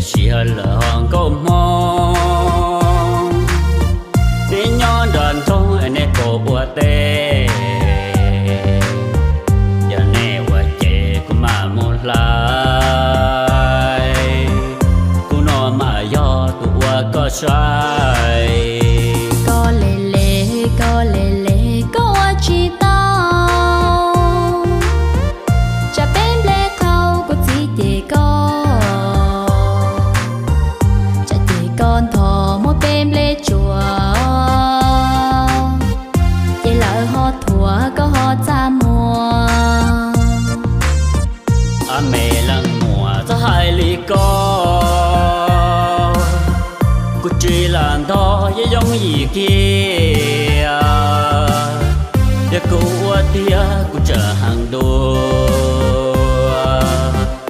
Tsis yog lawm ho nkauj hmoob, neb nyob nram nroog es neb puas ua teb? Yog neb ua ces kuv mam mus hlais, kuv no mas yog tus ua koj saib. Koj le le, koj le le, koj ua tsis tau. Tsam peb nplej qaug kuv txiv ces koj, tsam ces koj ntog muab peb nplej tsuas, ces lawv ho thuam koj ho txaj muag. A me leej muam, txhob hais li ko, kuv tsis lam ntog yooj yooj yim kiag. Yog kuv ua tiag